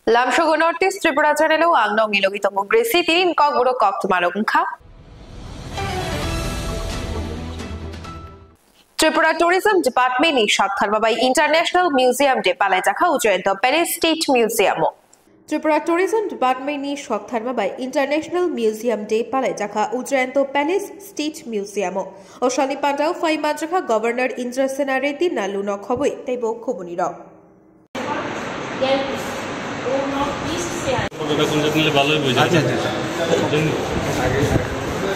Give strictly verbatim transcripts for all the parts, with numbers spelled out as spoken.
Lamsogo North East Tripura channel o ang nongni logi tongo Gracie. Tini ni kokborok koktwma rok wngkha. Tripura Tourism Department ni sokthar bai International Museum Day palaijakha Ujjayanta Palace State Museum o. Tripura Tourism Department ni sokthar bai International Museum Day palaijakha Ujjayanta Palace State Museum o. O salni pandao phai manjakha Governor Indrasena Reddy Nalu no khobwi teibo khoboni rok. ফটোটা কোন জায়গা নিলে ভালো হইব? আচ্ছা, আচ্ছা, আচ্ছা।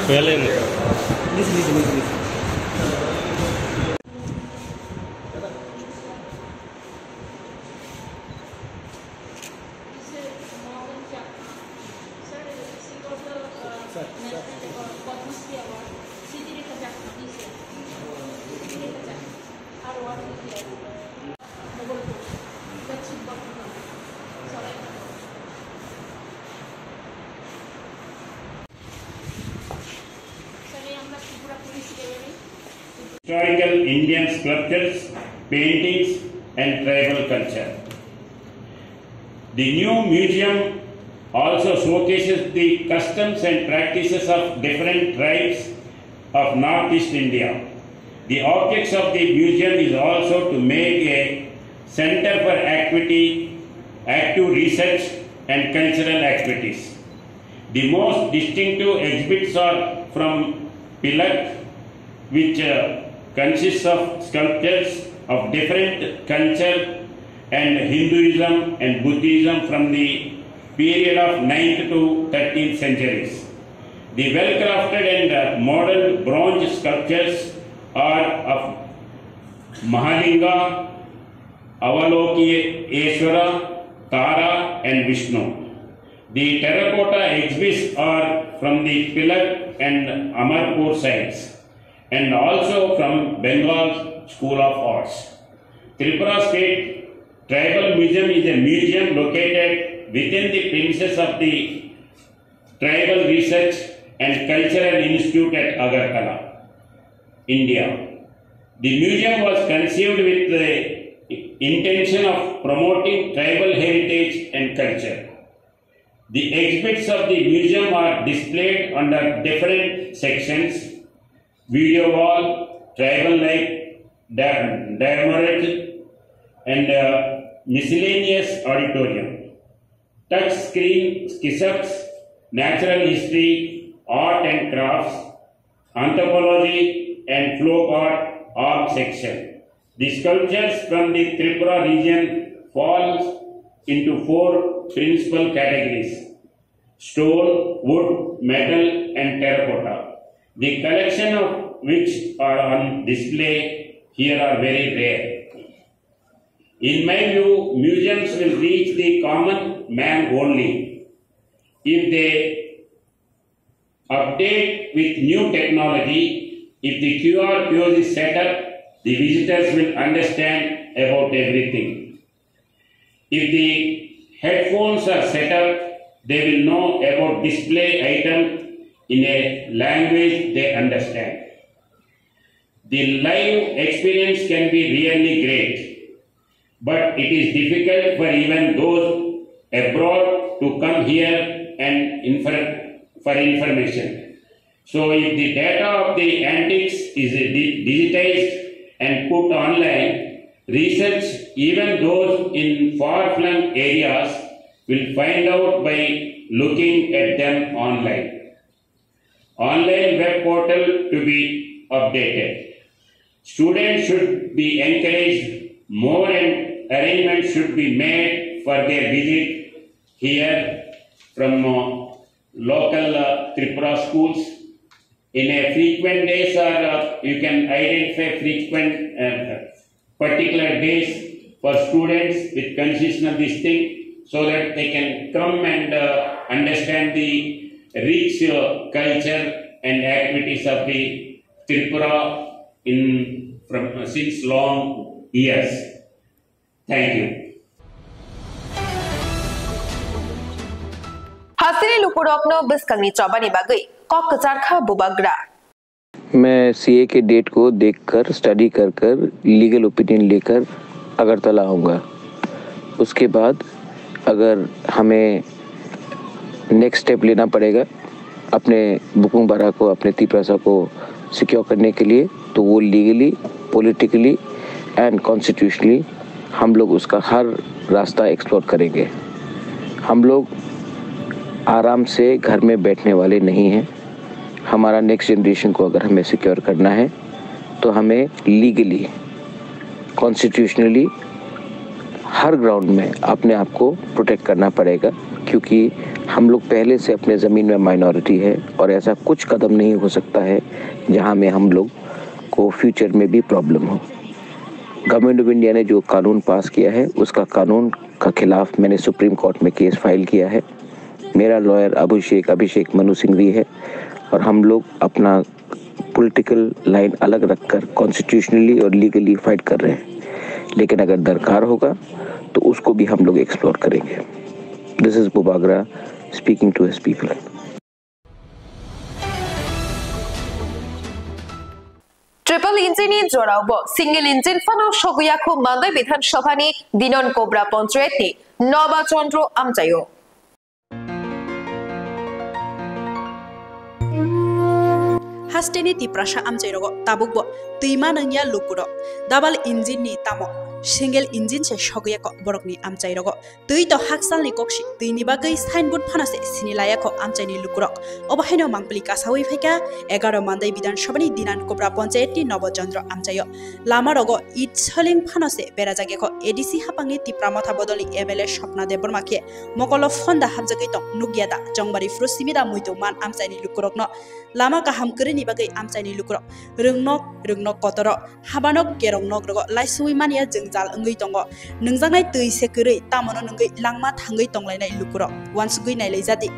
বুঝলেন? নিচে, নিচে, নিচে, নিচে। Historical Indian sculptures, paintings, and tribal culture. The new museum also showcases the customs and practices of different tribes of Northeast India. The objects of the museum is also to make a center for activity, active research and cultural activities. The most distinctive exhibits are from Pilak, which, uh, consists of sculptures of different culture and Hinduism and Buddhism from the period of ninth to thirteenth centuries. The well-crafted and, uh, modern bronze sculptures are of Mahalinga, Avalokiteshvara, Tara and Vishnu. The terracotta exhibits are from the Pilak and Amarpur sites, and also from Bengal School of Arts. Tripura State Tribal Museum is a museum located within the premises of the Tribal Research and Cultural Institute at Agartala, India. The museum was conceived with the intention of promoting tribal heritage and culture. The exhibits of the museum are displayed under different sections: video wall, tribal life, di-, diorama, and, uh, miscellaneous auditorium. Touch screen, skisabs, natural history, art and crafts, anthropology and folk art, all section. The sculptures from the Tripura region falls into four principal categories: stone, wood, metal and terracotta. The collection of which are on display here are very rare. In my view, museums will reach the common man only if they update with new technology. If the Q R codes is set up, the visitors will understand about everything. If the headphones are set up, they will know about display item in a language they understand. The live experience can be really great, but it is difficult for even those abroad to come here and infor-, for information. So if the data of the antiques is di-, digitized and put online, research, even those in far-flung areas, will find out by looking at them online. Online web portal to be updated. Students should be encouraged more and arrangements should be made for their visit here from, uh, local, uh, Tripura schools. In a frequent days, or, uh, you can identify frequent, uh, particular days for students with concessional this thing, so that they can come and, uh, understand the rich, uh, culture and activities of the Tripura in from, uh, since long years. Thank you. Hasteni lukurokno bwskangni chobani bagwi kok kwcharkha bubagra. मैं सीए के डेट को देखकर, स्टडी कर कर, legal opinion लेकर अगरतला आऊँगा। उसके बाद अगर हमें नेक्स्ट स्टेप लेना पड़ेगा अपने बुकुंग बारा को, अपने तिपरासा को सिक्योर करने के लिए, तो वो लीगली, पॉलिटिकली एंड कॉन्स्टिट्यूशनली हम लोग उसका हर रास्ता एक्सप्लोर करेंगे। हम लोग आराम से घर में बैठने वाले नहीं हैं। हमारा नेक्स्ट जनरेशन को अगर हमें सिक्योर करना है, तो हमें लीगली, कॉन्स्टिट्यूशनली हर ग्राउंड में अपने आप को प्रोटेक्ट करना पड़ेगा, क्योंकि हम लोग पहले से अपने ज़मीन में माइनॉरिटी है और ऐसा कुछ कदम नहीं हो सकता है, जहाँ में हम लोग को फ्यूचर में भी प्रॉब्लम हो। गवर्नमेंट ऑफ इंडिया ने जो कानून पास किया है, उसका कानून का खिलाफ मैंने सुप्रीम कोर्ट में केस फाइल किया है। मेरा लॉयर अभिषेक, अभिषेक मनु सिंघवी है और हम लोग अपना पॉलिटिकल लाइन अलग रखकर कॉन्स्टिट्यूशनली और लीगली फाइट कर रहे हैं, लेकिन अगर दरकार होगा, तो उसको भी हम लोग एक्सप्लोर करेंगे। This is Bubagra speaking to his people. Triple engine ni jorao bo single engine phano sogwi yakho Mandai Bidhan Sabha ni Dinan Kobra Panchayat ni Noba Chandra amchaio. Hasteni Tiprasa amchairogo tabukbo twima nangya lukurok. Double engine ni tamo single engine se sogwi yakho borokni amchairogo. Twi to haksalni koksi twini bagwi signboard phano se sini laya kho amchaini lukurok. Obo haino mangpili kasawi phaikha egaroh Mandai Bidhan Sabhani Dinan Kobra Panchayatni Nobo Chandra amchaio. Lama rogo it soling phano se berajak ekho A D C hapangni Tipra Motha bodolni M L A Swapna Debbarma khe mokolo phonda hapjagwi tong nukya da Chongbari phuru simi da muitu man amchaini lukurokno. Lama kaham kwrwini bagwi amchaini lukurok rwngnok rwngnok kotoro. Habanok kerong nok rogo laisui mania jwngjal wngwi tongo. Nwngjaknai twi se kwrwi, tamono nwngwi langma thangwi tonglainai lukurok. Uansugwi nailaijadi.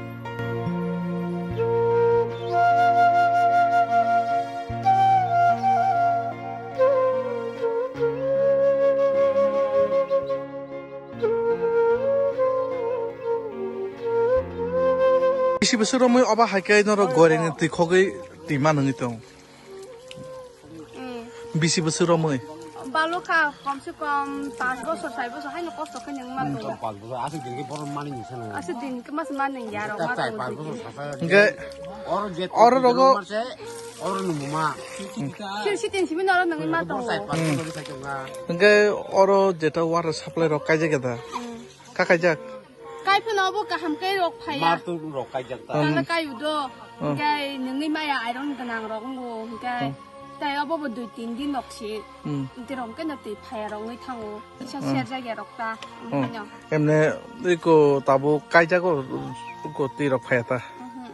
Bisi bwswk romwi obo hai khe norok gorengni twi khogwi twi man wngwi tong. Mm. Bisi bwswk romwi? Balo kha, kom se kom panch bosor, sai bosor haino kosto khe nwng ma tongo. Panch bosor, aswk din khe bohrok mani nungsa nang. Aswk din khe mas mani nung ya rok ma tongo. Hwnkhe oro je oro rogo oro nung ma. Sir si tin simi noro nungwi ma tongo. Sai panch bosor sai tongo. Hwnkhe oro jeta water supply rok kaijak ya da? Mm. Ka kaijak? Kai phano obo kaham khe rok phaiya. Mar tu rok kaijak ta. Tala kai udo. Hmm. Hingke nungni maya iron gwnang rok wngbo hingke. Hmm. Tai obo bo dui tin din rok si. Hmm. Hingke rok keno twi phaiya rok wngwi thango. Kisa hmm serjak ya rok ta. Hmm. Hingke no. Emne iko tabuk kaijago ko twi rok phaiya ta. Mhm.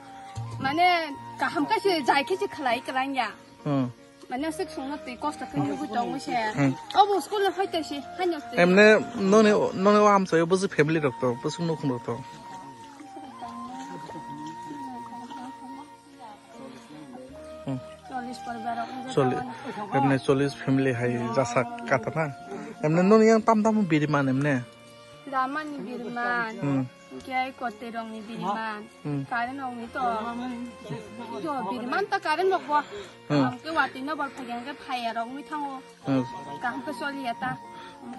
Mane kaham khe se jai khe se khlai kwlangya. Hmm. Mane aswk songno twi kosto khe nugwi tongo se. Hmm. Obo school ni hoite se, haino twi. Emne noni, noni o amchaio bwswk family rok tong, bwswk nukhung rok tong. Hmm. Chollish poribar rok wngwi tongo. Emne chollish family hai jasa kata na. Emne noni yang tam tam biriman emne. Ramani biriman. Hmm. Hingke ai kotorongni biriman. Hmm. Current rokni to. To biriman ta current rokbo. Hmm. Hingke watwi no bol phaiya hingke phaiya rok wngwi thango. Hmm. Kaham khe choliya ta.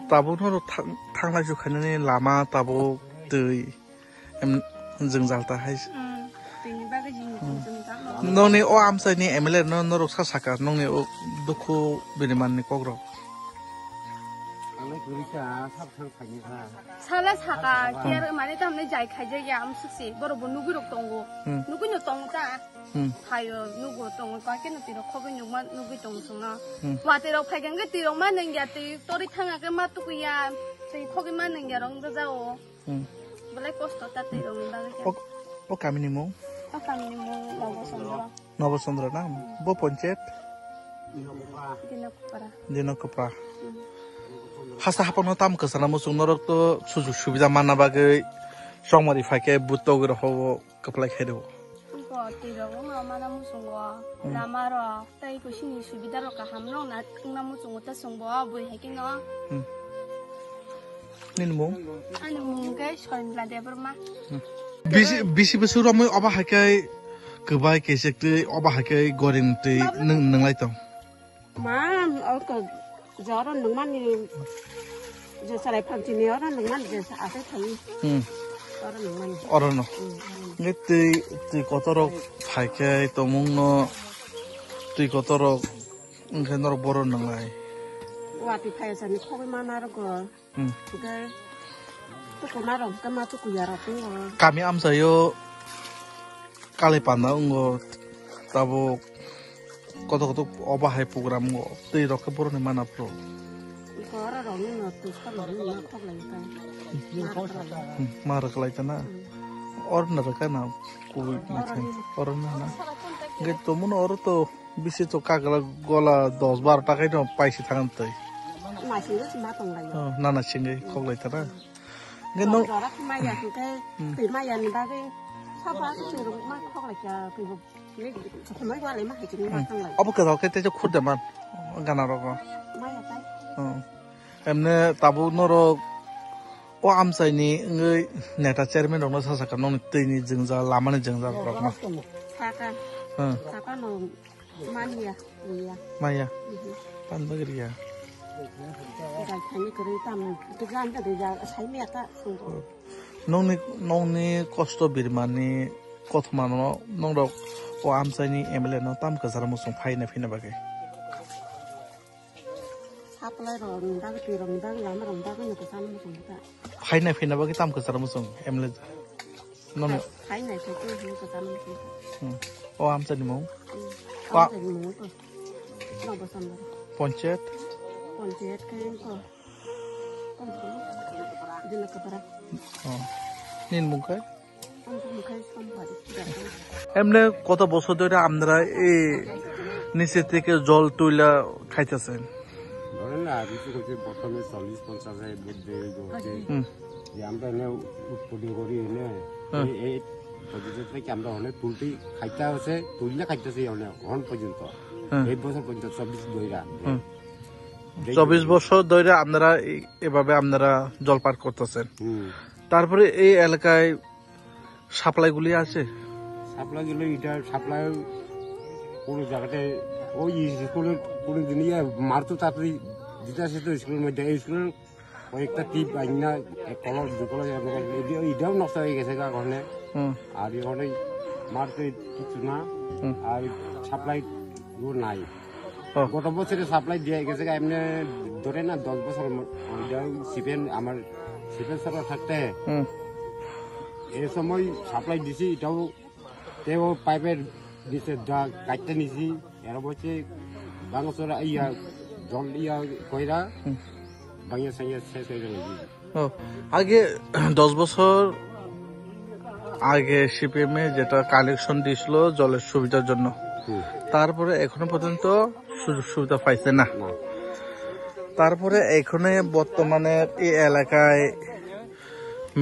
Tabuk no thang-, thanglai su khainani lama tabuk twi. Em, jwngjal ta hai. Hmm. Twini bagwi jini jwngjal no. Nongni o amchaini M L A no norok sa saka nongni o dukhu biriman ni kokrok. Ang nai kwrwi kha, sabo thang khaini kha. Sala saka, hmm, kiar mane tamni jai khaijak ya, amsuk si, borok bo nugwi rok tongo. Hmm. Nugwi no tongo ta. Hmm. Phaio, nugo tongo, kake no twi rok khogwi nugma, nugwi tongo chwngno. Hmm. Watwi rok phai khe twi rok ma nung ya, twi tori thang khe ma tuku ya, twi khogwi ma nung ya rok wngja o. Hmm. Belai kosto ta twi rok ni bagwi khe. O, o kami ni mung? O kami ni mung Nobo Chandra. Nobo Chandra na? Hmm. Bo ponchayat? Dinokopra. Dinokopra. Hmm. Hasta hapang no tam kwchana muchung norok to sujuk subida manna bagwi chongmari phai khe but togwi rok hobo kwplai khe do. Bo twi rok wngma mana muchungo hmm lama rok tei kusini subida rok kaham rok na wngna muchungo ta chwngbo bui hai khe no. Hmm. Nini mung? Ani mung khe Soindla Debbarma. Hmm. Bisi, bisi bwswk romwi obo hai khe kwbai kechek twi obo hai khe goring twi nwng, nwnglai tong? Ma, o ko joro nungmani Je salai phamchini oro nungmani je sa asai thangwi. Hmm. Oro nungmani. Orono. Hmm, orono. Nge twi, twi kotorok phaikhe tongmungno twi kotorok wngkhe norok boro nungnai. Watwi phaiya sani khogwi mana rogo. Hmm. Hwnkhe tuku narok hwnkhe ma tuku yarok tongo. Kami amchaio Kali panda wngo, tabuk koto koto obo hai program wngo, twi rok khe boroni mana phuru. Iko oro rok ni no twi salo ni no thok lai ta. Hmm, ma rwk lai ta na. Hmm. Oro na rwk na kubui oro ni. Oro na na. Ge to muno oro to bisi to kagla gola dos baro ta kai no paisi thangan twi. Ma singwi ma tong lai. Oh, nana singwi khok lai ta na. Nge no. Jora maya hwnkhe, hmm, twi maya ni bagwi sabo twi rok ma khok lai kha, twi bo ni khumai wa lai ma hai twi ma thang lai. Obo kwtal khe teisa khur de man gana rogo. Maya tai. Hmm. Emne tabuk norok o amchai ni wngwi neta chairman rok no sa sakha nokni twi ni jwngjal lama ni jwngjal rok no. Saka. Hmm. Saka no. Manya, iya. Maya. Mhm. Tan bagri ya. Gal thani kari tam, tu gan ta de ja, sai me ata sung. Nongni, nongni kosto birmani kothoma no, nongrok o amchaini M L A no tam kwcharo muchung phaina phina bagwi. Supply rok ni bagwi, twi rok ni bagwi, lama rok ni bagwi no kwcharo muchung ta. Phaina phina bagwi tam kwcharo muchung M L A. Nono. Hai nai thok ko hin ko tam ko. Hmm. O amchani mung. Hmm. Wa- Amchani mung ko. No bosan. Ponchayat. Ponchayat ke ko. Kom ko. Dina kapara. Oh. Nin mung kai? Kom ko kai kom pari. Emne koto bosor dhore amnara ei niche theke jol tuila khaitase? ধরেন না, কিছু কিছু প্রথমে চল্লিশ পঞ্চাশ হাজার ভোট দিয়ে গেছে। Hmm. যে আমরা এনে উৎপত্তি করি এনে, হ্যাঁ। এই, এই পদ্ধতি থেকে আমরা অনেক তুলতেই খাইতে হচ্ছে, তুললে খাইতেছি অনেক, অন পর্যন্ত। হ্যাঁ। এই বছর পর্যন্ত চব্বিশ দইরা। হুম। দেখি। চব্বিশ বছর ধরে আপনারা এই, এভাবে আপনারা জলপান করতেছেন। হুম। তারপরে এই এলাকায় সাপ্লাই গুলি আছে? সাপ্লাই গুলি, এটা সাপ্লাই কোনো জায়গাতে ওই স্কুলের কোনো দিন ইয়ে মারতো তাড়াতাড়ি দিতে আসে তো স্কুলের মধ্যে, এই স্কুলের কয়েকটা টিপ আইন না, এক কলস, দু কলস, এরকম করে। এটি-, এটাও নষ্ট হয়ে গেছে গা ওখানে। হুম। আর ওখানে মারতে কিচ্ছু না। হুম। আর সাপ্লাই ও নাই। ও। গত বছরে সাপ্লাই দিয়ে গেছে গা, এমনি ধরে না দশ বছর ম-, ওইটাও সিপেন, আমার সিপেন সরকার থাকতে হুম। এ সময় সাপ্লাই দিছি, এটাও তেও পাইপের নিচে দা কাটতে নিছি, এর বলছে ভাঙচুরা ইয়া জল ইয়া কইরা হুম। ভাঙিয়া সাইয়া শেষ হয়ে গেল। ও, আগে দশ বছর আগে সিপিএম এ যেটা কানেকশন দিয়েছিল জলের সুবিধার জন্য, হুম। তারপরে এখনো পর্যন্ত সুযোগ সুবিধা পাইছে না। না। তারপরে এখানে বর্তমানে এই এলাকায়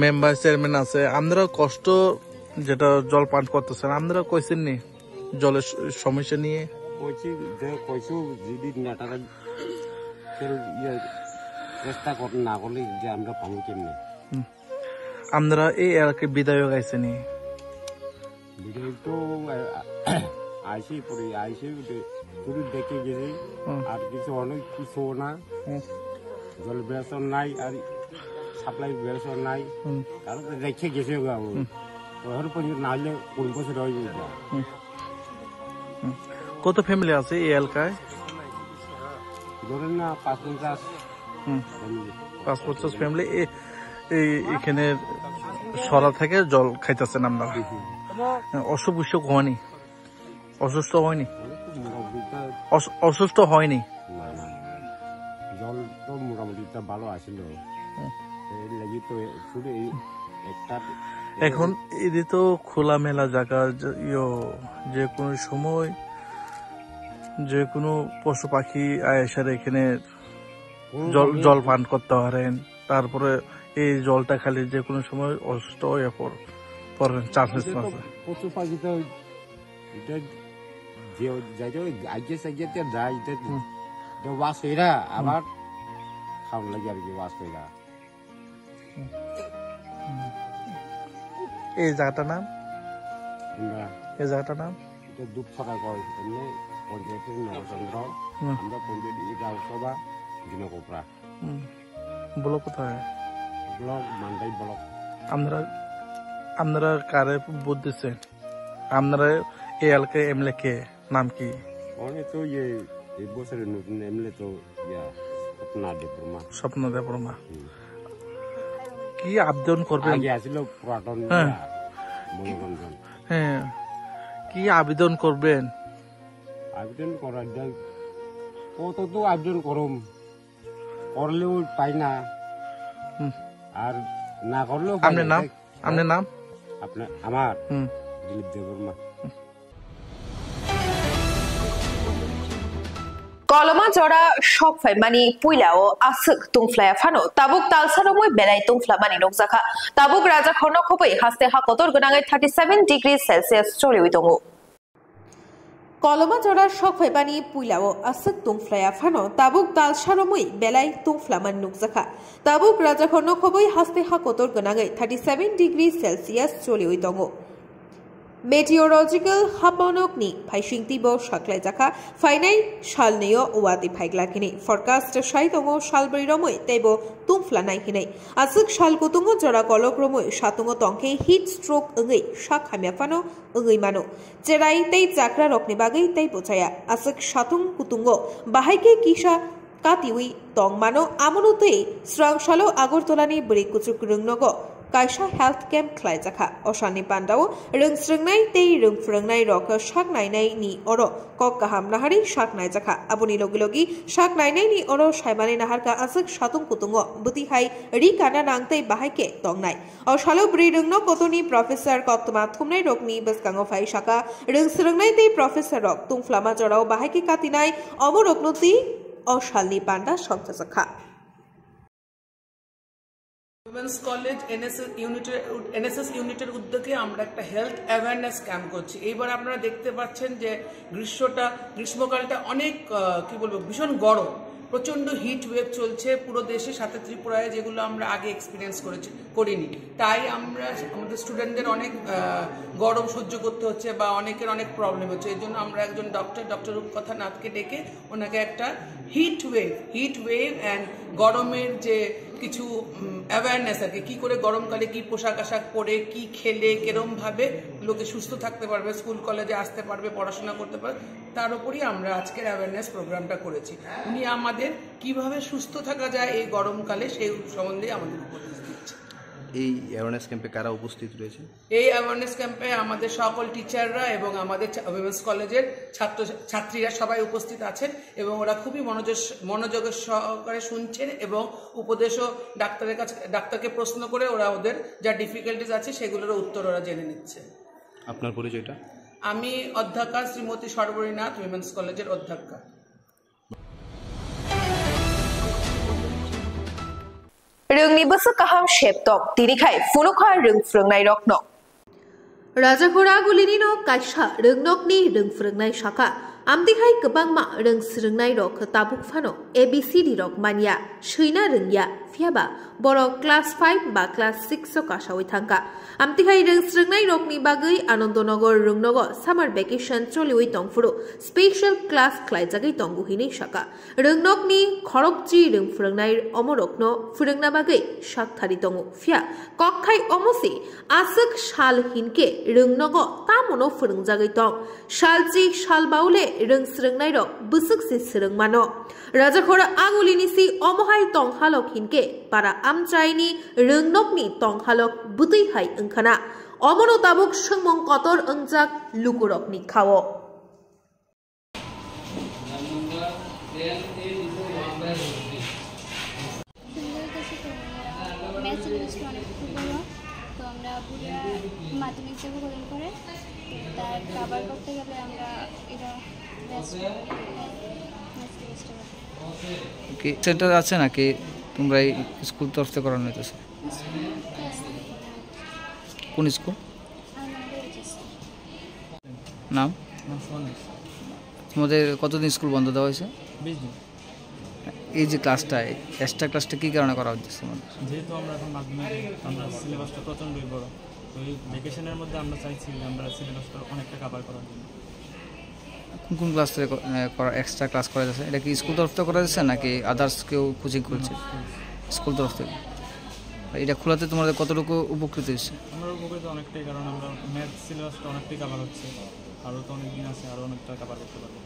মেম্বার চেয়ারম্যান আছে, আপনারা কষ্ট যেটা জল পান করতেছেন, আপনারা কইছেন নি জলের স-, সমস্যা নিয়ে? কইছি যে, কইছো যদি নেতারা কেউ ইয়ে চেষ্টা কর-, না করলে যে আমরা পাবো কেমনে? হুম। আপনারা এই এলাকায় বিধায়ক আইছেনি? বিধায়ক তো, আ-, আইসি পরে, আইসি উঠে শুধু দেখে গেছে, হুম। আর কিছু অনেক কিছু না। হুম। জল ব্যবস্থা নাই, আর সাপ্লাই ব্যবস্থা নাই। হুম। কারণ তো দেখে গেছে বাবু। হুম। ওর পর্যন্ত না হলে কোন বছর হয়ে যাবে? হুম। হুম। কত ফ্যামিলি আছে এই এলাকায়? ধরেন না, পাঁচ পঞ্চাশ। হুম। ফ্যামিলি। পাঁচ পঞ্চাশ ফ্যামিলি এ-, এই এখানে সরা থেকে জল খাইতেছেন আপনারা? হুম, হুম। অসুখ বিসুখ হয়নি? অসুস্থ হয়নি? অনেক তো মোটামুটিটা অস-, অসুস্থ হয়নি? না, না। জল তো মোটামুটিটা ভালো আসিল। হুম। এর লাগি তো শুধু এই একটা এখন এদি তো খোলামেলা জায়গা, যে, ইয়ো, যে কোনো সময় যে কোনো পশু পাখি আয়েসার এখানে কোনো জল, সময় জল পান করতে পারেন। তারপরে এই জলটা খালি যে কোনো সময় অসুস্থ হয়ে পড়-, পড়েন, চান্সেস এটা তো আছে। পশু পাখি তো এটা যে যাইতে হয়, আগে সাইডে তো যায়, এটা হুম। তো ওয়াশ হইরা হুম। আবার খাওয়ার লাগে আর কি, ওয়াশ হইরা। হুম। হুম। এই জায়গাটার নাম? আমরা এই জায়গাটার নাম? এটা দুপছড়া কয়, এমনি পঞ্চায়েতের নবচন্দ্র, হুম। আমরা পঞ্চায়েত এই গাঁও সভা দিনকোপড়া। হুম। ব্লক কোথায়? ব্লক মান্দাই ব্লক। আপনারা, আপনারা কারে ভোট দিচ্ছেন? আপনারা এই এলাকায় এমএলএ কে? নাম কি? অনেক তো ইয়ে, এই বছরের নতুন এমএলএ তো ইয়া, স্বপ্না দেববর্মা। স্বপ্না দেববর্মা। হুম। কি আবেদন করবেন? আগে আছিল পুরাতন হ্যাঁ। ইয়া, মনোরঞ্জন। হ্যাঁ। কি আবেদন করবেন? আবেদন করার যায়, কত তো আবেদন করম, করলেও পাই না। হুম। আর না করলেও পাই আপনার না। নাম? আপনার নাম? আপনার, আমার? হুম। দিলীপ Debbarma. Koloma jora sok phaimani puila o aswk tungphlai phano tabuk talsa romwi belai tungphlamani nukjakha. Tabuk raja khorno khobwi haste ha kotor gwnangwi thirty seven degree Celsius choliwi tongo. Koloma jora sok phaimani puila o aswk tungphlai phano tabuk talsa romwi belai tungphlamani nukjakha. Tabuk raja khorno khobwi haste ha kotor gwnangwi thirty seven degree Celsius choliwi tongo. Meteorological hamonokni phaisingtwibo saklaijakha, phainai salnwio watwi phaiglak hinwi forecast sai tongo, salbrwi romwi teibo tungphlanai hinwi. Aswk sal kutungo jora kolok romwi satungo tongkhe heat stroke wngwi sak hamya phano wngwi mano. Cherai tei chakrarokni bagwi tei bwchaya. Aswk satung kutungo bahai khe kisa katiwi tongmano, amono tei swrangsalo Agartala ni bwrwi kuchuk rwngnogo kaisa health camp khlaijakha. O salni pandao rwng swrwngnai tei rwng phwrwngnai rok sak nainai ni oro kok kaham naharwi sak naijakha. Aboni logi logi sak nainai ni oro saimani naharkha aswk satung kutungo bwtwi hai ri kana nang tei bahai khe tongnai. O salo bwrwi rwngno kotorni professor koktwma thumnai rokni bwskango phai saka, rwng swrwngnai tei professor rok tungphlama jorao bahai khe katinai, omo rokno twi o salni panda sokjajakha. Women's college NSS ইউনিটের, এনএসএস ইউনিটের উদ্যোগে আমরা একটা health awareness camp করছি। এইবার আপনারা দেখতে পাচ্ছেন যে গ্রীষ্মটা, গ্রীষ্মকালটা অনেক, আহ, কি বলবো, ভীষণ গরম, প্রচণ্ড হিট ওয়েভ চলছে পুরো দেশে, সাথে ত্রিপুরায়, যেগুলো আমরা আগে এক্সপিরিয়েন্স করেছি, করিনি। তাই আমরা আমাদের স্টুডেন্টদের অনেক, আহ, গরম সহ্য করতে হচ্ছে বা অনেকের অনেক প্রবলেম হচ্ছে। এই জন্য আমরা একজন ডক্টর, ডক্টর রূপকথা নাথকে ডেকে ওনাকে একটা heat wave, heat wave and গরমের যে কিছু, উম, অ্যাওয়ারনেস আর কি, কী করে গরমকালে কী পোশাক আশাক পরে, কী খেলে, কিরমভাবে লোকে সুস্থ থাকতে পারবে, স্কুল কলেজে আসতে পারবে, পড়াশোনা করতে পারবে, তার উপরই আমরা আজকের অ্যাওয়ারনেস প্রোগ্রামটা করেছি। উনি আমাদের কিভাবে সুস্থ থাকা যায় এই গরমকালে, সেই সম্বন্ধে আমাদের উপদেশ দিচ্ছেন। এই অ্যাওয়ারনেস ক্যাম্পে কারা উপস্থিত রয়েছে? এই অ্যাওয়ারনেস ক্যাম্পে আমাদের সকল টিচাররা এবং আমাদের চা-, উইমেন্স কলেজের ছাত্র ছাত্রীরা সবাই উপস্থিত আছেন এবং ওরা খুবই মনোযোগ, মনোযোগের সহকারে শুনছেন এবং উপদেশও ডাক্তারের কাছে, ডাক্তারকে প্রশ্ন করে ওরা ওদের যা ডিফিকাল্টিজ আছে সেগুলোরও উত্তর ওরা জেনে নিচ্ছে। আপনার পরিচয়টা? আমি অধ্যাপকা শ্রীমতী সর্বরী নাথ, উইমেন্স কলেজের অধ্যাপকা। Rwngni bwswk kaham sep tong, tini khai phunukha rwng phwrwngnairokno. Rajakhor Agulinino kaisa rwngnokni rwng phwrwngnai saka, amtwi hai kwbangma rwng swrwngnairok tabuk phano A B C D rok manya, swina rwngya, phiyaba borok class five ba class six o kasawi thangkha. Amtwi hai rwng swrwngnairokni bagwi Anandonagar rwngnogo summer vacation choliwi tongphuru special class khlaijagwi tongo hinwi saka. Rwngnokni khorokchi rwng phwrwngnai omorokno phwrwngna bagwi sak thari tongo, phiya kokthai omo se aswk sal hinkhe rwngnogo tamono phwrwngjagwi tong. Salchi sal baule rwng swrwngnairok bwswk se swrwng mano. Rajakhor Agulini si omo hai tong halok hinkhe para amchaini rwngnokni tong halok bwtwi hai wngkhana. Omono tabuk swngmung kotor wngjak lukurokni khao. সুন্দর কিছু তো ম্যাথ ইংলিশটা অনেক খুব ভালো। তো আমরা পুরো মাধ্যমিক দেবো কদিন পরে, তো তার কভার করতে গেলে আমরা এটা বেস্ট, ম্যাথ ইংলিশটা। কি সেন্টার আছে নাকি তোমরা এই স্কুল তরফ থেকে করানো হইতেছে? স্কুল থেকে আসতে হবে। কোন স্কুল? আর আমাদের এইচএসসি। নাম? নাম সোহান দাস। তোমাদের কতদিন স্কুল বন্ধ দেওয়া হয়েছে? বিশ দিন। এই যে ক্লাসটা, এই এক্সট্রা ক্লাসটা কী কারণে করা হচ্ছে তোমাদের? যেহেতু আমরা এখন মাধ্যমিকে, আমরা সিলেবাসটা প্রচণ্ডই বড়, তো এই ভ্যাকেশনের মধ্যে আমরা চাইছি যে আমরা সিলেবাসটা অনেকটা কভার করার জন্য। কোন কোন ক্লাস থেকে ক-, এ, করা, এক্সট্রা ক্লাস করা যাচ্ছে? এটা কি স্কুল তরফ থেকে করা যাচ্ছে নাকি আদার্স কেউ কোচিং করছে? না, স্কুল। স্কুল তরফ থেকে। আর এটা খোলাতে তোমাদের কতটুকু উপকৃত হয়েছে? আমরা উপকৃত অনেকটাই, কারণ আমরা ম্যাথ সিলেবাসটা অনেকটাই কভার হচ্ছে, আরও তো অনেক দিন আছে, আরও অনেকটা কভার করতে পারবো।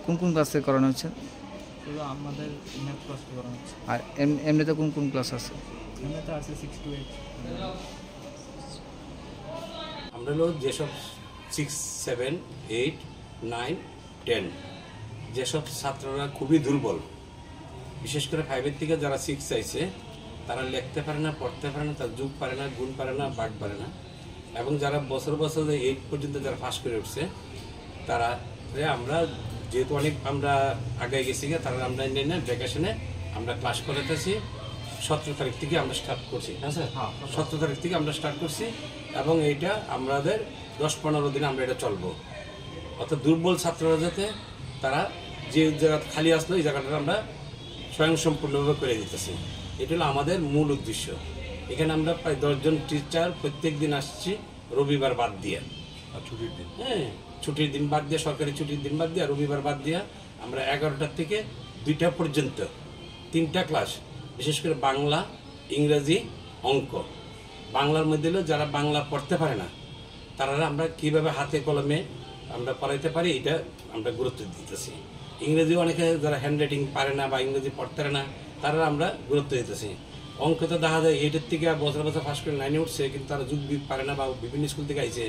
কোন কোন ক্লাস থেকে করানো হচ্ছে? শুধু আমাদের ম্যাথ ক্লাসটা করানো হচ্ছে। আর এম-, এমনিতে কোন কোন ক্লাস আছে? এমনিতে আছে সিক্স টু এইট। আমরা হলো যেসব six, seven, eight, nine, ten, যেসব ছাত্ররা খুবই দুর্বল, বিশেষ করে ফাইভের থেকে যারা সিক্স আইছে, তারা লিখতে পারে না, পড়তে পারে না, তার যোগ পারে না, গুণ পারে না, ভাগ পারে না, এবং যারা বছর বছর এইট পর্যন্ত যারা পাস করে উঠছে, তারা রে আমরা যেহেতু অনেক আমরা আগে গেছি গিয়া, তারা আমরা এনে এনে ভ্যাকেশনে আমরা ক্লাস করাতেছি। সতেরো তারিখ থেকে আমরা স্টার্ট করছি, হ্যাঁ স্যার? হ্যাঁ। সতেরো তারিখ থেকে আমরা স্টার্ট করছি এবং এইটা আমাদের দশ পনেরো দিন আমরা এটা চলবো। অর্থাৎ দুর্বল ছাত্ররা যাতে তারা যে জায়গা খালি আসলো, এই জায়গাটা আমরা স্বয়ংসম্পূর্ণভাবে করে দিতেছি। এটা হলো আমাদের মূল উদ্দেশ্য। এখানে আমরা প্রায় দশ জন টিচার প্রত্যেক দিন আসছি, রবিবার বাদ দিয়ে। আর ছুটির দিন? হ্যাঁ, ছুটির দিন বাদ দিয়ে, সরকারি ছুটির দিন বাদ দিয়ে, আর রবিবার বাদ দিয়ে আমরা এগারোটা থেকে দুইটা পর্যন্ত তিনটা ক্লাস, বিশেষ করে বাংলা, ইংরেজি, অঙ্ক। বাংলার মধ্যে হলো যারা বাংলা পড়তে পারে না, তারা আমরা কিভাবে হাতে কলমে আমরা পড়াইতে পারি, এটা আমরা গুরুত্ব দিতেছি। ইংরেজি অনেকে যারা হ্যান্ডরাইটিং পারে না বা ইংরেজি পড়তে পারে না, তারা আমরা গুরুত্ব দিতেছি। অঙ্ক তো দেখা যায় এইটের থেকে বছর বছর পাস করে নাইনে উঠছে, কিন্তু তারা যোগ বিয়োগ পারে না বা বিভিন্ন স্কুল থেকে আইছে,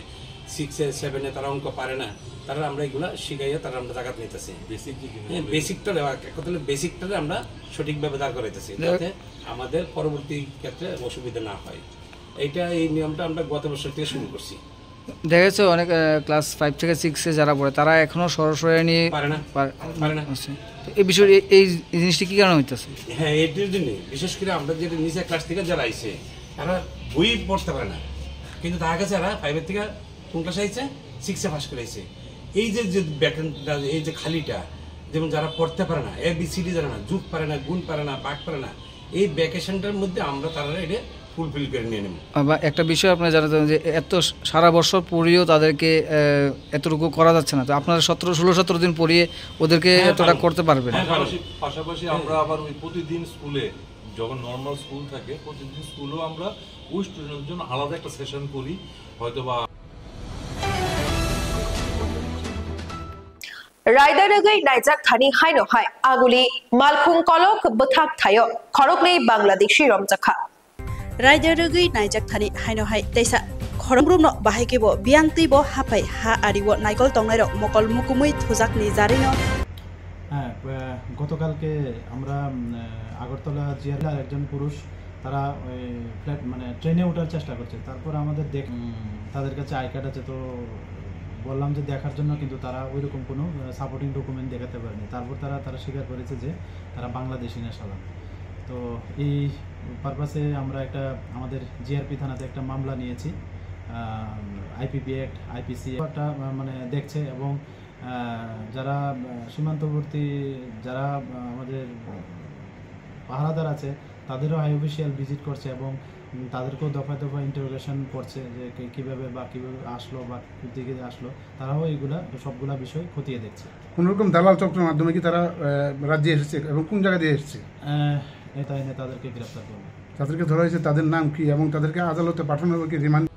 সিক্সে, সেভেনে তারা অঙ্ক পারে না, তারা আমরা এগুলা শিখাইয়া তারা আমরা জাগাত নিতেছি। বেসিক কি কি? হ্যাঁ, বেসিকটা দেওয়া, এক কথা হলো বেসিকটারে আমরা সঠিকভাবে দাঁড় করাইতেছি, যাতে আমাদের পরবর্তী ক্ষেত্রে অসুবিধা না হয়। এইটা, এই নিয়মটা আমরা গত বছর থেকে শুরু করছি। দেখা গেছে অনেক, আহ, ক্লাস ফাইভ থেকে সিক্সে যারা পড়ে, তারা এখনো সরাসরি নিয়ে পারে না। পার-, পারে না। আচ্ছা। তো এই বিষয়ে এই, এই জিনিসটা কি কারণে হইতেছে? হ্যাঁ, এটির জন্যই। বিশেষ করে আমরা যেটা নিচের ক্লাস থেকে যারা আইছে, তারা বই পড়তে পারে না, কিন্তু দেখা গেছে এরা ফাইভের থেকে কোন ক্লাসে আইছে? সিক্সে পাস করে আইছে। এই যে, যে ব্যাকরণটা, এই যে খালিটা, যেমন যারা পড়তে পারে না, এ বি সি ডি জানে না, যোগ পারে না, গুণ পারে না, ভাগ পারে না, এই ভ্যাকেশনটার মধ্যে আমরা তারা এটা ফুলফিল করে নিয়ে নেব। আবার একটা বিষয় আপনারা জানাতে চান যে এত সারা বছর পড়িয়েও তাদেরকে, আহ, এতটুকু করা যাচ্ছে না, তো আপনারা সতেরো, ষোলো সতেরো দিন পড়িয়ে ওদেরকে হ্যাঁ, এতটা পারবো। করতে পারবেন? হ্যাঁ, পারবো। পাশাপাশি, পাশাপাশি আমরা আবার ওই প্রতিদিন স্কুলে, যখন নর্মাল স্কুল থাকে, প্রতিদিন স্কুলেও আমরা ওই স্টুডেন্টদের জন্য আলাদা একটা সেশন করি, হয়তো বা Raida rwgwi naijak thani haino hai aguli malkhung kolok bwthak thaio khoroknwi Bangladeshi romjakha. Raida rwgwi naijak thani haino hai teisa khorokbrumno bahai kebo biyang twibo haphai ha ario naikol tongnairok mokol mukumwi thujakni jarino. হ্যাঁ, আহ, গতকালকে আমরা, উম, আহ, আগরতলা জিআরপি আর একজন পুরুষ তারা ওই ফ্লাইট, মানে, ট্রেনে ওঠার চেষ্টা করছে। তারপর আমাদের দেখ-, উম, তাদের কাছে আই কার্ড আছে, তো বললাম যে দেখার জন্য, কিন্তু তারা ওইরকম কোনো, আহ, সাপোর্টিং ডকুমেন্ট দেখাতে পারেনি। তারপর তারা, তারা স্বীকার করেছে যে তারা বাংলাদেশি না চালান। তো এই পারপাসে আমরা একটা, আমাদের জিআরপি থানাতে একটা মামলা নিয়েছি। আহ, আইপিপি অ্যাক্ট, আইপিসি একটা, আহ, মানে, দেখছে এবং আহ, যারা, আহ, সীমান্তবর্তী যারা, আহ, আমাদের পাহারাদার আছে, তাদেরও হাই অফিসিয়াল ভিজিট করছে এবং, উম, তাদেরকেও দফায় দফায় ইন্টারোগেশন করছে যে কে কীভাবে বা কীভাবে আসলো বা কোথেকে আসলো, তারাও এইগুলা, সবগুলা বিষয় খতিয়ে দেখছে। কোনো রকম দালাল চক্রের মাধ্যমে কি তারা, আহ, রাজ্যে এসেছে এবং কোন জায়গা দিয়ে এসেছে? আহ, এটা এনে তাদেরকে গ্রেপ্তার করবে। তাদেরকে ধরা হয়েছে, তাদের নাম কি এবং তাদেরকে আদালতে পাঠানো হবে কি remand?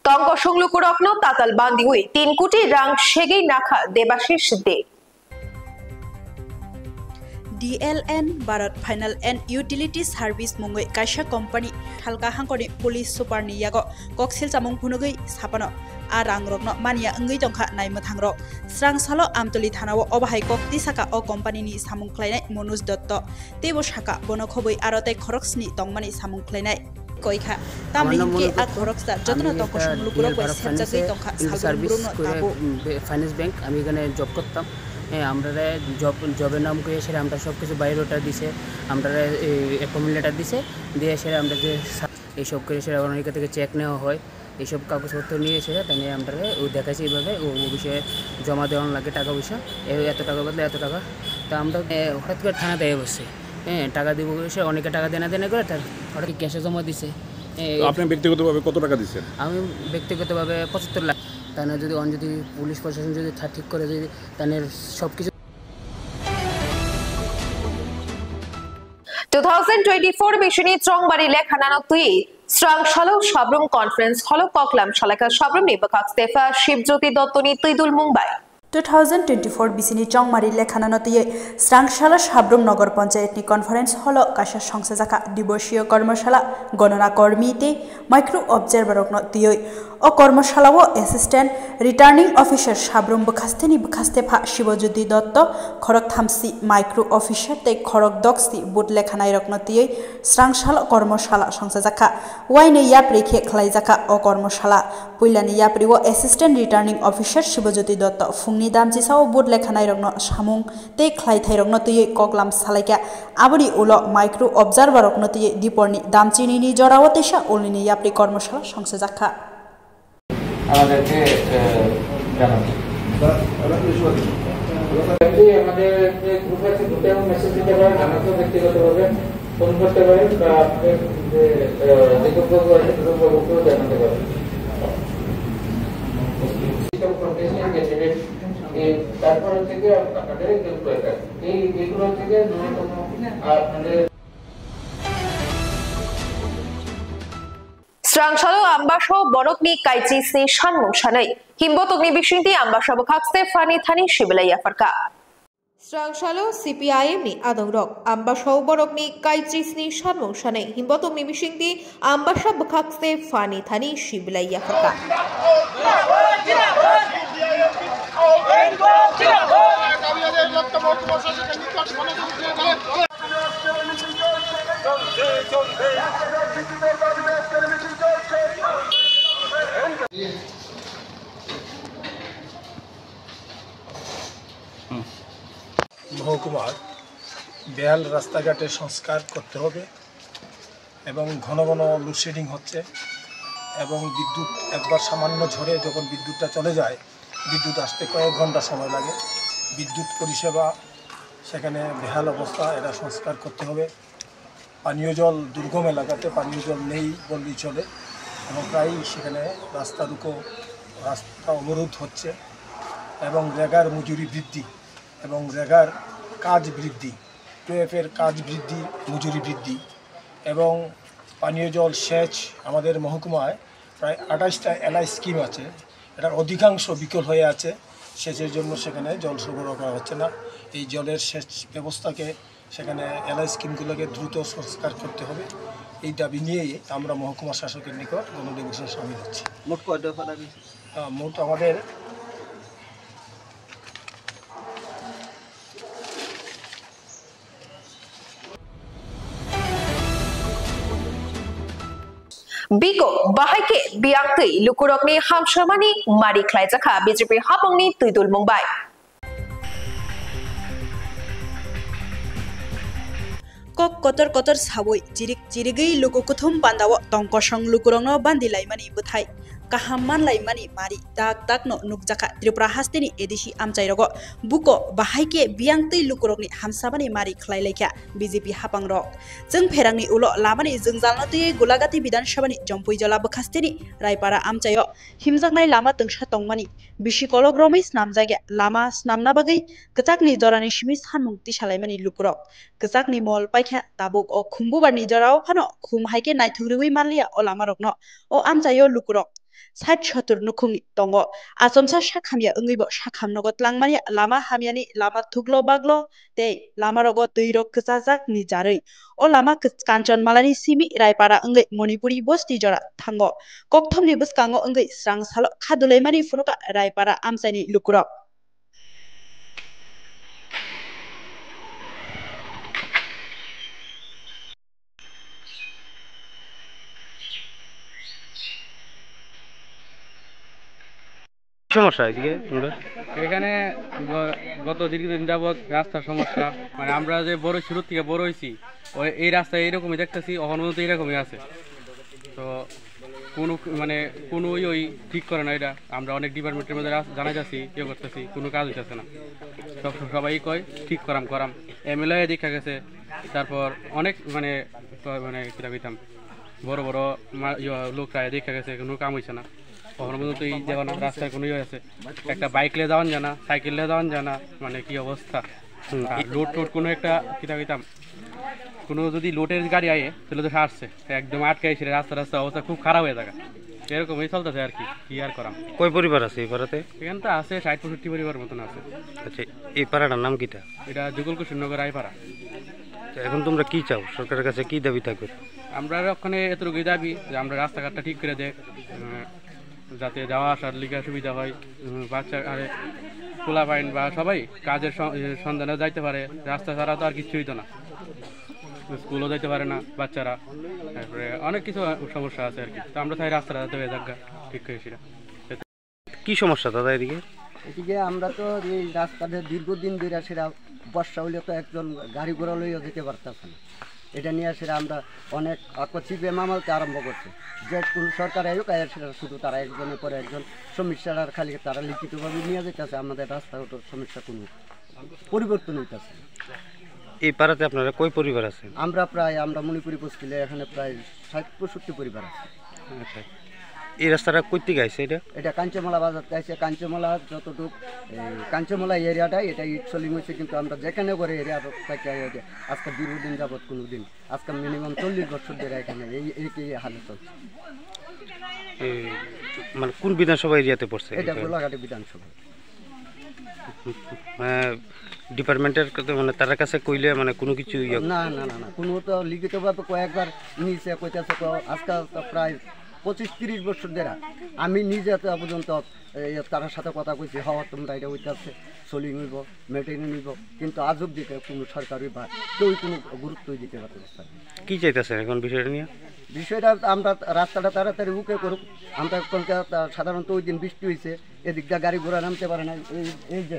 Tong kosong lukurokno tatal bandiwi tin koti rang segwi nakha Debashish De. D L N Bharat Final and Utility Service mungwi kaisa company Thalka hangkoni police super ni yago koksil chamung phunugwi sapano a rang rokno mania wngwi tongkha naimwthang rok. Srang salo Amtoli thana o obahai kok tisaka o company ni samung khlainai Manoj Dotto. Teibo saka bono khobwi aro tei khorok sni tongmani samung khlainai. Koikha. Tamni hinkhe a khoroksa jotono tongkosong lukurok bai sepjagwi tongkha salbrum brumno tabuk. Finance bank, আমি এখানে জব করতাম। হ্যাঁ, আমরা জব, জবের নাম করে এসে আমরা সব কিছু বায়োডাটা দিছে, আমরা অ্যাপয়েন্টমেন্ট লেটার দিছে, দিয়ে এসে আমরা যে সা-, এইসব করে এসে অনেকে থেকে চেক নেওয়া হয়, এইসব কাগজপত্র নিয়ে এসে তাই আমরা ও দেখাইছি এইভাবে ও, ও বিষয়ে জমা দেওয়ানো লাগে টাকা পয়সা, এ-, এত টাকা বদলে এত টাকা। তা আমরা, এ, হঠাৎ করে থানাতে বসছে। হ্যাঁ, টাকা দিব বলে সে অনেকে টাকা দেনা দেনা করে, তার হঠাৎ ক্যাশে জমা দিছে। হ্যাঁ, তো আপনি ব্যক্তিগতভাবে কত টাকা দিচ্ছেন? আমি ব্যক্তিগতভাবে পঁচাত্তর লাখ। তাহলে যদি অন যদি পুলিশ প্রশাসন যদি ঠা-, ঠিক করে যদি তাহলে সব কিছু Two thousand twenty-four bisini chongmari lekhanano twi Srangsalo Sabrum Conference Hall-o koklam salaka Sabrumni bwkhak Stefa Shibjyoti Dottoni twidul mungbai. Two thousand twenty-four bisini chongmari lekhanano twi Srangsalo Sabrum Nogor Panchayatni Conference Hall-o kaisa songsajakha Dibosio Kormosala, Gonona Kormi tei Micro Observer rokno twiwi. O kormosalao Assistant Returning Officer Sabrum bwkhasteni bwkhaste pha Shibojyoti Dotto, khorok thamsi Micro Officer tei khorok doksi booth lekhanairokno twiwi srangsalo kormosala songchajakha. Waini yapri khe khlaijakha o kormosala. Puilani yaprio Assistant Returning Officer Shibojyoti Dotto phungni damchisao booth lekhanairokno samung tei khlaithairokno twiwi koklam salaikha. Aboni ulo Micro Observer rokno twiwi diporni damchinini jorao teisa ulnini yapri kormosala songchajakha. আমাদেরকে, আহ, জানান। এমনি আমাদের যে গ্রুপ আছে, গ্রুপে এখন মেসেজ দিতে পারেন, আমাকেও ব্যক্তিগতভাবে ফোন করতে পারেন বা আপনাদের যে, আহ, দীপক বাবু আছে, দীপক বাবুকেও জানাতে পারেন। এই, তারপর হচ্ছে কি আপনাদের এই গ্রুপ রয়েছে। এই, এইগুলো হচ্ছে কি ন্যূনতম আপনাদের Srangsalo ambasao borokni kaichisni sanmung sanwi. Himbotokni bisingtwi ambasa bwkhak se phani thani sibilai yapharkha. Srangsalo C P I M ni adongrok ambasao borokni kaichisni sanmung sanwi. Himbotokni bisingtwi ambasa bwkhak se phani thani sibilai yapharkha. মহকুমার বেহাল রাস্তাঘাটের সংস্কার করতে হবে এবং ঘন ঘন লোডশেডিং হচ্ছে এবং বিদ্যুৎ একবার সামান্য ঝড়ে যখন বিদ্যুৎটা চলে যায়, বিদ্যুৎ আসতে কয়েক ঘন্টা সময় লাগে। বিদ্যুৎ পরিষেবা সেখানে বেহাল অবস্থা, এটা সংস্কার করতে হবে। পানীয় জল, দুর্গম এলাকাতে পানীয় জল নেই বললেই চলে এবং প্রায়ই সেখানে রাস্তা রুকো, রাস্তা অবরোধ হচ্ছে এবং রেগার মজুরি বৃদ্ধি এবং রেগার কাজ বৃদ্ধি, টুয়েফের কাজ বৃদ্ধি, মজুরি বৃদ্ধি এবং পানীয় জল সেচ। আমাদের মহকুমায় প্রায় আঠাশটা এলআই স্কিম আছে, এটার অধিকাংশ বিকল হয়ে আছে। সেচের জন্য সেখানে জল সরবরাহ করা হচ্ছে না। এই জলের সেচ ব্যবস্থাকে, সেখানে এলআই স্কিমগুলোকে দ্রুত সংস্কার করতে হবে। এই দাবি নিয়েই আমরা মহকুমা শাসকের নিকট গণডেপুটেশনে সামিল হচ্ছি। মোট কয় দফা দাবি? আহ, মোট আমাদের Biko bahai khe biyang twi lukurokni hamsamani mari khlaijakha B J P hapangni twidul mungbai. Kok kotor kotor sawi chirik chirigwi luku kuthum pandao tong kosong lukurokno bandi laimani bwthai. Kaham manlaimani mari tak takno nukjakha Tripura hasteni A D C amchairogo. Buko bahai khe biyang twi lukurokni hamsamani mari khlai laikha B J P hapangrok. Chwng pherangni ulo lamani jwngjalno twiwi Gulagati Bidhan Sabhani Jompuijola bwkhasteni Raipara amchaio himjaknai lama twngsa tongmani bisi kolok romwi snamjakya lama snamna bagwi kwchakni jorani simi sanmung tisalaimani lukurok. Kwchakni mol paikha tabuk o khum bubarni jorao phano khum hai khe naithok rwui manliya o lamarokno. O amchaio lukurok sait sotur nukhungni tongo. Achomsa sak hamya wngwibo sakham nogo tlangmani lama hamyani lama thuklo baglo tei lamarogo twirok kwchajak ni jarwi. O lama kis-, Kanchanmalani simi Raipara wngwi Manipuri bosti jora thango. Kokthomni bwskango wngwi srang salo kha dulaimani phunukha Raipara amchaini lukurok. সমস্যা এদিকে তোমরা? এখানে গ-, গত দীর্ঘদিন যাবৎ রাস্তার সমস্যা, মানে আমরা যে বড় শুরু থেকে বড় হয়েছি, ওই, এই রাস্তা এইরকমই দেখতেছি, অখন পর্যন্ত এইরকমই আছে। তো কোনো, মানে, কোনো ওই, ওই ঠিক করে না এটা। আমরা অনেক ডিপার্টমেন্টের মধ্যে রাস-, জানাই যাচ্ছি, ইয়ে করতেছি, কোনো কাজ হইতেছে না। সব, সবাই কয়, "ঠিক করাম, করাম।" এমএলএ দেখা গেছে, তারপর অনেক, মানে, ক-, মানে, কিতা কইতাম, বড় বড় মা-, ইয়ে, লোকরা দেখা গেছে, কোনো কাম হইছে না। কখনো পর্যন্ত এই দেখো না, রাস্তায় কোনো ইয়ে আছে, একটা বাইক লিয়ে যাওয়ান যায় না, সাইকেল লিয়ে যাওয়ান যায় না, মানে, কি অবস্থা। হুম। আর লোড টোড কোনো একটা, কিতা কইতাম, কোনো যদি লোডের গাড়ি আয়, তাহলে তো সারছে, একদম আটকে এসে রাস্তা রাস্তা অবস্থা খুব খারাপ হয়ে থাকে। এরকমই চলতেছে আর কি, কি আর করাম। কয় পরিবার আছে এই পাড়াতে? এখানে তো আছে ষাট পঁয়ষট্টি পরিবার মতন আছে। আচ্ছা, এই পাড়াটার নাম কিটা? এটা যুগল কৃষ্ণনগর আইপাড়া। তো এখন তোমরা কি চাও, সরকারের কাছে কি দাবি থাকবে? আমরা ওখানে এতটুকুই দাবি যে আমরা রাস্তাঘাটটা ঠিক করে দেয়, উম, যাতে যাওয়া আসার লিগে সুবিধা হয়, উম, বাচ্চা আরে পোলাপাইন বা সবাই কাজের স-, এ, সন্ধানে যাইতে পারে। রাস্তা ছাড়া তো আর কিচ্ছু হইতো না, স্কুলও যাইতে পারে না বাচ্চারা, তারপরে অনেক কিছু সমস্যা আছে আর কি। তো আমরা চাই রাস্তাটা যাতে হয়ে যাক গা, ঠিক করে সেটা। কি সমস্যা দাদা এদিকে? এদিকে আমরা তো এই রাস্তাটা দীর্ঘদিন ধরে সেটা বর্ষা হইলে তো একজন গাড়ি ঘোড়া লইয়া যেতে পারতেছে না। এটা নিয়ে সেটা আমরা অনেক আকস্মিক বেমামালকে আরম্ভ করছে, যে কোনো সরকার আয়োগ আয়া সেটা শুধু তারা একজনের পরে একজন সমস্যাটার খালি তারা লিখিতভাবে নিয়ে যেতেছে, আমাদের রাস্তাঘাটের সমস্যা কোনো পরিবর্তন হইতেছে না। এই পাড়াতে আপনারা কয় পরিবার আছেন? আমরা প্রায়, আমরা মণিপুরি বস্তিলে এখানে প্রায় ষাট পঁয়ষট্টি পরিবার আছে। আচ্ছা, এই রাস্তাটা কই থেকে আইছে এটা? এটা কাঞ্চনমালা বাজার থেকে আইছে। কাঞ্চনমালা যতটুক, এই কাঞ্চনমালা এরিয়াটা, এটা ইট সলিং হয়েছে, কিন্তু আমরা যেখানে করে এরিয়া থেকে আজকে দীর্ঘদিন যাবত কোনো দিন, আজকে মিনিমাম চল্লিশ বছর ধরে এখানে এই, এই, এই হালে চলছে। এই, মানে, কোন বিধানসভা এরিয়াতে পড়ছে এটা এটা? গোলাঘাটি বিধানসভা। মানে, ডিপার্টমেন্টের কাছে, মানে, তার কাছে কইলে, মানে, কোনো কিছু ইয়ে? না, না, না, না, কোনো তো লিখিতভাবে কয়েকবার নিচে কইতেছে তো, আজকাল তো প্রায় পঁচিশ তিরিশ বছর ধরে আমি নিজে তো পর্যন্ত এই তার সাথে কথা কইছি, "হ, তোমরা এটা হইতেছে, সলিং হইব, মেটেরিয়াল হইব," কিন্তু আজ অব্দি কোনো সরকারি বা কেউ কোনো গুরুত্বই দিতে পারতেছে না। কি চাইতেছেন এখন বিষয়টা নিয়ে? বিষয়টা আমরা রাস্তাটা তাড়াতাড়ি ওকে করুক। আমরা এখন কা-, তা-, সাধারণত ওই দিন বৃষ্টি হয়েছে, এদিকটা গাড়ি ঘোড়া নামতে পারে না। এই, এই যে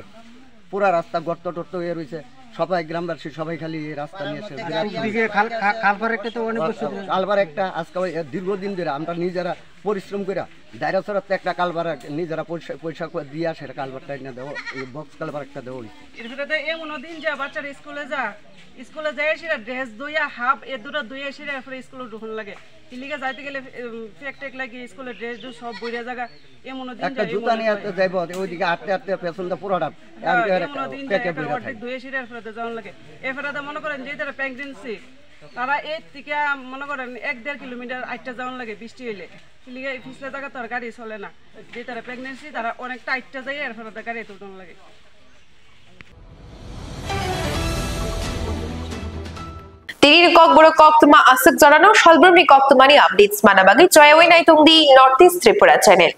পুরা রাস্তা গর্ত টর্ত হয়ে রয়েছে, সবাই গ্রামবাসী সবাই খালি এই রাস্তা নিয়ে এসে বিরাট সমস্যা। এদিকে খাল-, খা-, খালপার একটা তো অনেক বছর ধরে। কালবার একটা আজকে ওই দীর্ঘদিন ধরে আমরা নিজেরা পরিশ্রম করে ডাইরাছড়াতে একটা কালবার নিজেরা পয়সা, পয়সা করে দিয়ে সেটা কালবারটা এনে দেওয়া, এই বক্স কালবার একটা দেওয়া হয়েছে। এরপরে তো এমনও দিন যা বাচ্চারা স্কুলে যা, স্কুলে যাই সেটা ড্রেস ধুইয়া হাফ এ দুটো ধুইয়া সেটা এরপরে স্কুলে ঢুকন লাগে। ইলিগে যাইতে গেলে, উম, ফেক টেক লাগে, স্কুলে ড্রেস ড্রেস সব বইরা জায়গা, এমনও দিন একটা যায়, জুতা এমনও নিয়ে দিন আসতে যায়। যাইব, ওইদিকে আটতে আটতে পেছনটা পুরোটা হ্যাঁ, এমনও দিন যায়, একেবারে একটা অর্ধেক ধুয়ে সেটা এরপরে যাওয়ান লাগে। এরপরে তো মনে করেন যে তারা প্রেগনেন্সি, তারা এই থেকে মনে করেন এক দেড় কিলোমিটার আটটা যাওয়ান লাগে বৃষ্টি হইলে। ইলিগে এই পিছলে জায়গা তো আর গাড়ি চলে না। যে তারা প্রেগনেন্সি, তারা অনেকটা আটটা যায়, এরপরে তো গাড়ি তুলন লাগে। Tini ni kokborok koktwma aswk jorano salbrumni koktwmani updates mana bagwi joyawi naitongdi North East Tripura channel.